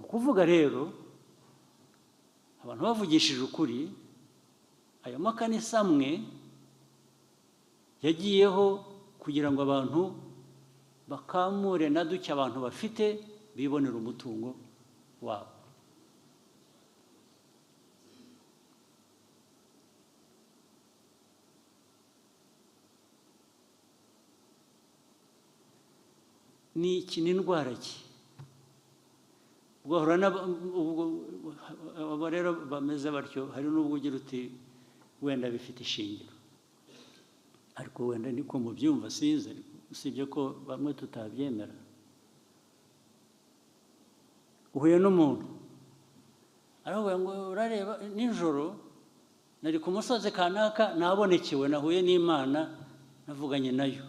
Ukuvuga rero, abantu bavugishije ukuri, ayo makanisa amwe yagiyeho kugira ngo abantu bakamure na duke abantu bafite, bibonere umutungo wabo. Ni iki? Ni indwara ki? Ugahura ubwo abo rero bameze batyo, hari n'ubwo ugira uti wenda bifite ishingiro, ariko wenda niko mubyumva, sinzi, usibye ko bamwe tutabyemera. Uhuye n'umuntu aravuga ngo: "Urareba, nijoro nari ku musozi kanaka, nabonekewe, nahuye n'Imana, navuganye nayo."